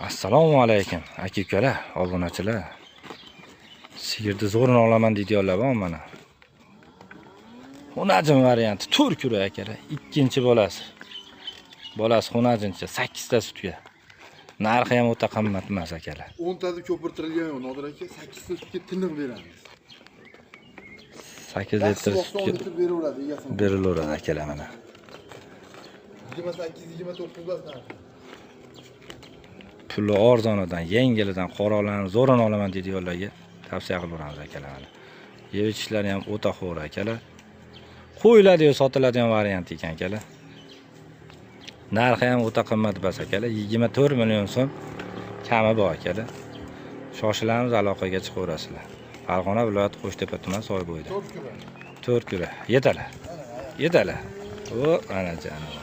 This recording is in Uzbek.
Assalomu alaykum aka ukalar, obunachilar. Sigirni zo'rini olaman deydiganlar bor mana. Xunajin varianti to'rt kurak akalar, ikkinchi bolasi. Bolasi xunajincha 8 ta sutga. Narxi ham o'ta qimmat emas akalar. 10 tasi ko'pirtirilgan yo'q, Nodir aka, 8 ta sutga tiniq beramiz. 8 litr sutga sutga beraveradi egasini. Berilaveradi akalar mana. 28 29 bas narxi. Puli arzonidan, yengilidan, qoralarni zo'rini olaman deydiganlarga tavsiya qilaveramiz akalar mana. Yeb ichishlari ham o'ta xo'r akalar. Qo'yiladi-yu sotiladigan variant ekan akalar. Narxi ham o'ta qimmat bas akalar. 24 million so'm kami bor akalar. Shoshilamiz, aloqaga chiqaverasizlar. Farg'ona viloyati Qo'shtepa tumani soy bo'yida. 4 kurak. 4 kurak. Yetala. Yetala. O, ana jonim.